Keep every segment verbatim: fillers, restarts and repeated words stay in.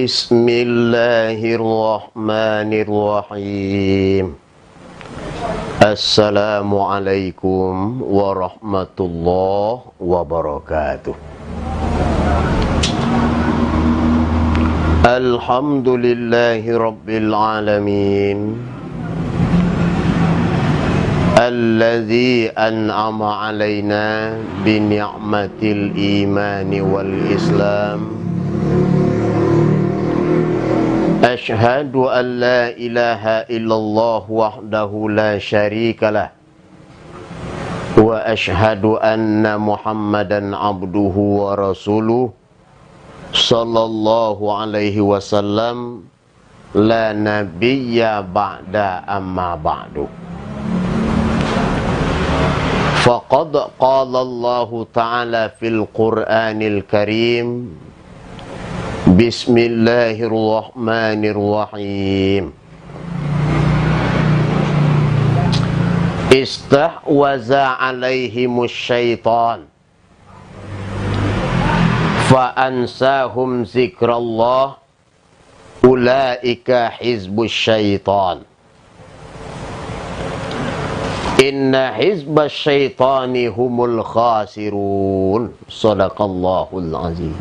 Bismillahirrahmanirrahim. Assalamualaikum warahmatullahi wabarakatuh. Alhamdulillahirabbil alamin. Alladzi an'ama alaina bi ni'matil imani wal islam. Asyhadu an la ilaha illallah wahdahu la syarikalah. Wa asyhadu anna Muhammadan abduhu wa rasuluh, sallallahu alaihi wasallam, la nabiyya ba'da, amma ba'du. Faqad qala Allahu ta'ala fil Qur'anil Karim, Bismillahirrahmanirrahim. Istahwaza alaihimus syaitan, fa ansahum zikrallah, ulaika hizbus syaitan. Inna hizbas syaitani humul khasirun. Sadaqallahul azim.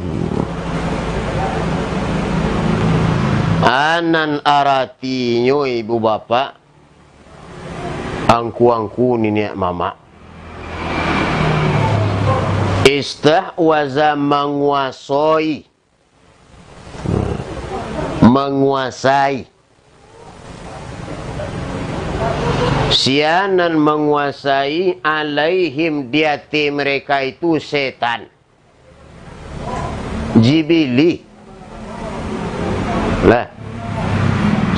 Anan aratinyo, ibu bapak, angku-angku, niniak mamak. Istahwaza, manguasoi. Manguasai. Sia nan manguasai, alaihim, di ateh mereka itu, setan. Jibili. Lah.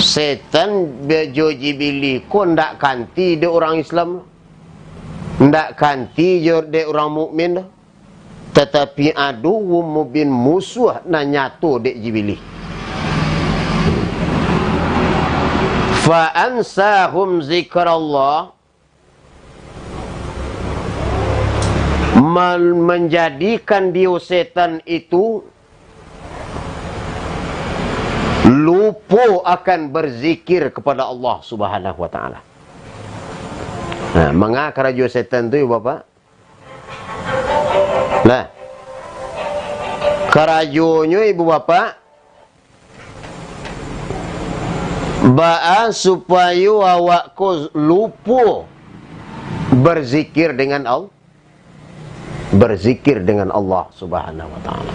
Setan be-, jo jibili ko ndak kanti dek urang Islam. Ndak kanti jo dek urang mukmin doh. Tatapi aduwwum mubin, musuah nan nyato dek jibili. Fa ansahum zikrallah, mal-, manjadikan dio setan itu lupo akan berzikir kepada Allah Subhanahu wa Ta'ala. Nah, manga karajo setan tu, ibu bapak? Nah, karajonyo, ibu bapak, baa supayo awak ko lupo berzikir dengan Al-, berzikir dengan Allah Subhanahu wa Ta'ala.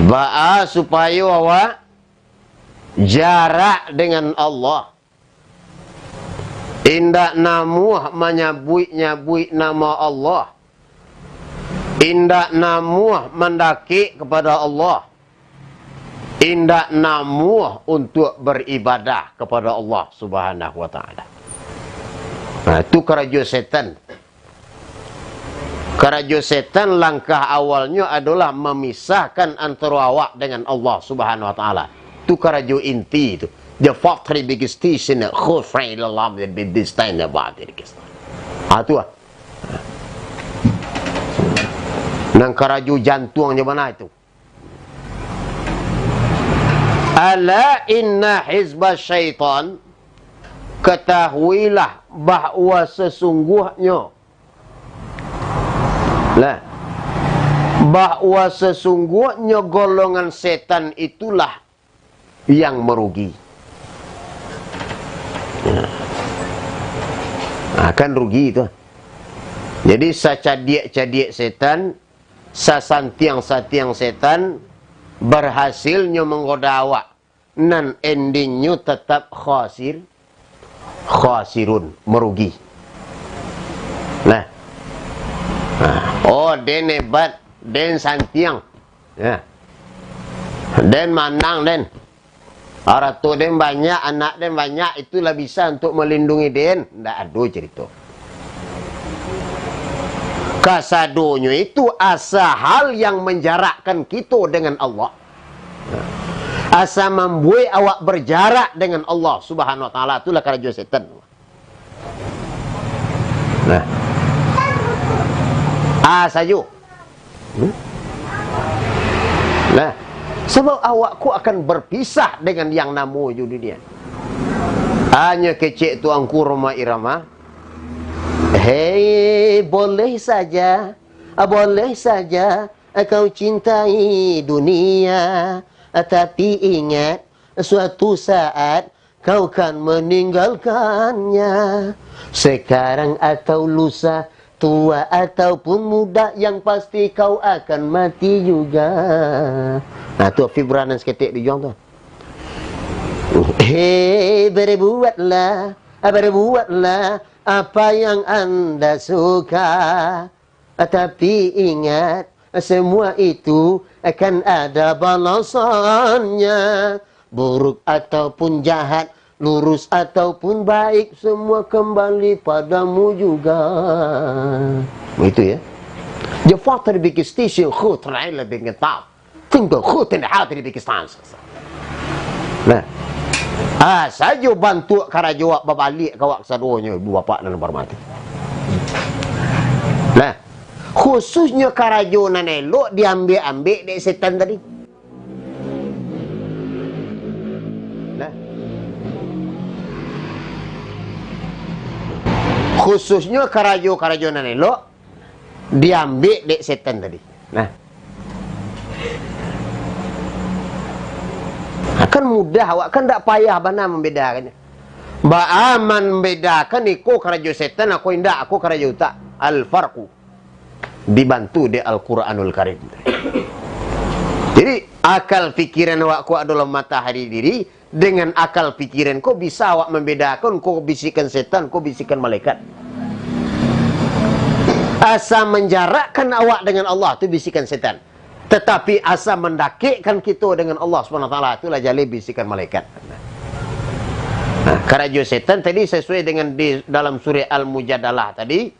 Baa supayo awak jarak dengan Allah. Indak namuah manyabuik-nyabuik nama Allah. Indak namuah mandakek kepada Allah. Indak namuah untuak baribadah kepada Allah Subhanahu wa Ta'ala. Nah, itu karajo setan. Karajo setan, langkah awalnyo adolah mamisahkan antaro awak dengan Allah Subhanahu wa Ta'ala. Tu karajo inti tu. The factory biggest station khufra ilallah bidistain batil. Ah, tu ah. Nang karajo jantuangnyo bana itu. Ala inna hizba syaitan, katahuilah bahwa sesungguhnyo, lah, bahwa sesungguhnyo golongan setan itulah yang merugi. Nah, kan rugi tu. Jadi, sacadiak-cadiak setan, sasantiang-santiang setan, barhasilnyo manggoda awak, nan endingnyo tatap khasir, khasirun, merugi. Nah. Nah, oh, den hebat, den santiang. Ya. Den manang, den. Arato den banyak, anak den banyak, itu lah bisa untuk melindungi den. Ndak ado cerito. Kasadonyo itu asa hal yang menjarakkan kito dengan Allah. Asa mambuek awak berjarak dengan Allah Subhanahu wa Ta'ala, itulah karajo setan. Nah. Ah, sajo. Hmm? Nah, sabab awak ko akan berpisah dengan yang namo jo dunia. Hanyo kecek Tuanku Rhoma Irama, "Hei, boleh saja, boleh saja kau cintai dunia, tapi ingat, suatu saat kau kan meninggalkannya. Sekarang atau lusa, tua ataupun muda, yang pasti kau akan mati juga." Nah, tu Fibra nan saketek di ujuang tu. "Hei, berbuatlah, berbuatlah apa yang anda suka. Tapi ingat, semua itu akan ada balasannya. Buruk ataupun jahat, lurus ataupun baik, semua kembali padamu juga." Begitu ya. Jafar terbikir station khut rai lebih ngetap. Tinggal khut tidak hati dipikir station. Nah. Ah, sajo bantuak karajo awak babaliak ka awak kasadonyo, ibu bapak nan bahormati. Nah, khususnyo karajo nan elok diambek-ambek dek setan tadi. Nah. Khususnyo karajo-karajo nan elok diambek dek setan tadi. Nah. Kan mudah, awak kan dak payah bana mambedakannyo. Baa mambedakan iko karajo setan, ako indak, ako karajo utak. Al-farqu. Dibantu dek Al-Quranul Karim. Jadi, akal pikiran awak ko adolah matahari diri, dengan akal pikiran ko bisa awak mambedakan, ko bisikan setan, ko bisikan malaikat. Asa manjarakkan awak dengan Allah, tu bisikan setan. Tatapi asa mandakekkan kito dengan Allah Subhanahu Wa Taala, tu lah jaleh bisikan malaikat. Nah, karajo setan tadi sasuai dengan di dalam surah Al-Mujadalah tadi,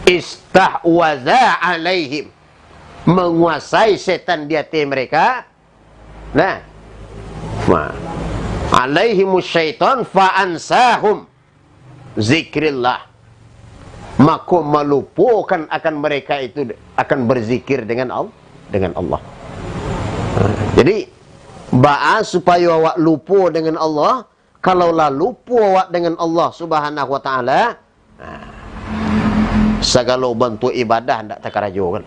"Istahwaza alaihim," manguasai setan di ateh mereka. Nah. Nah. "Alaihimus syaitan fa ansahum zikrillah." Mako malupokan akan mereka itu akan berzikir dengan Al-, dengan Allah. Jadi, baa supayo awak lupo dengan Allah? Kalau lah lupo awak dengan Allah Subhanahu Wa Taala, nah, sagalo bantuak ibadah ndak takarajokan.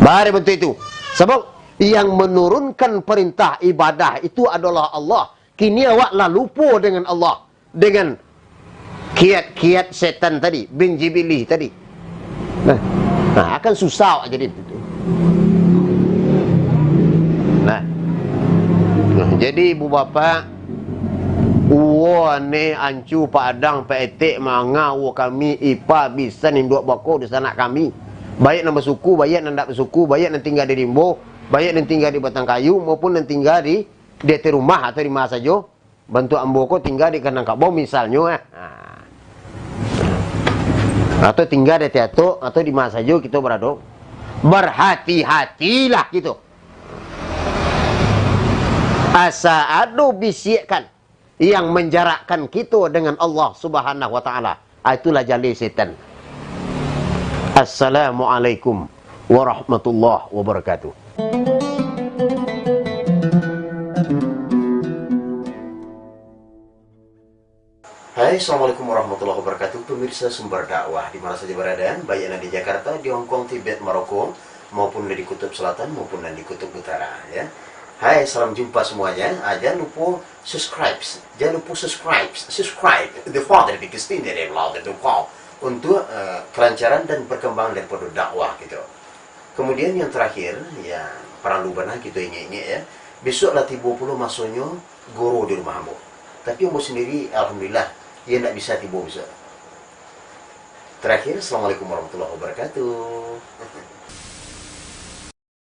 Bari bantuak itu. Sabab yang menurunkan perintah ibadah itu adolah Allah. Kini awak lah lupo dengan Allah, dengan kiat-kiat setan tadi, bin Jibilih tadi. Nah, nah, akan susah awak jadi. Nah. Nah, jadi ibu bapak, uwo ane ancu padang paetek manga uwo kami ipa bisan induak bako di sanak kami. Baiak nan basuku, baiak nan ndak basuku, baiak nan tingga di rimbo, baiak nan tingga di batang kayu, maupun nan tingga di, di ateh rumah atau di ma sajo. Bantuak ambo ko tingga di kandang kabau, misalnyo, ah. Ha. Atau tingga di ateh atok, atau di ma sajo kito barado. Berhati-hatilah kito. Asa ado bisiakan yang manjarakkan kito dengan Allah Subhanahu Wa Taala. Ah, itulah jaleh setan. Assalamualaikum warahmatullahi wabarakatuh. Hai, assalamualaikum warahmatullahi wabarakatuh. Pemirsa Sumber Dakwah, di mana saja berada, baik yang di Jakarta, di Hong Kong, Tibet, Maroko, maupun di Kutub Selatan, maupun di Kutub Utara, ya. Hai, salam jumpa semuanya. Ah, jangan lupa subscribe, jangan lupa subscribe, subscribe The Father Bikin Sendiri Louder The Call untuk, eh, kelancaran dan perkembangan daripada dakwah gitu. Kemudian yang terakhir, ya, perlu benar kita ingat-ingat, ya. Besok lah tiba pula masanya guru di rumah ambo. Tapi ambo sendiri, alhamdulillah, ia ndak bisa tiba besok. Terakhir, assalamualaikum warahmatullahi wabarakatuh.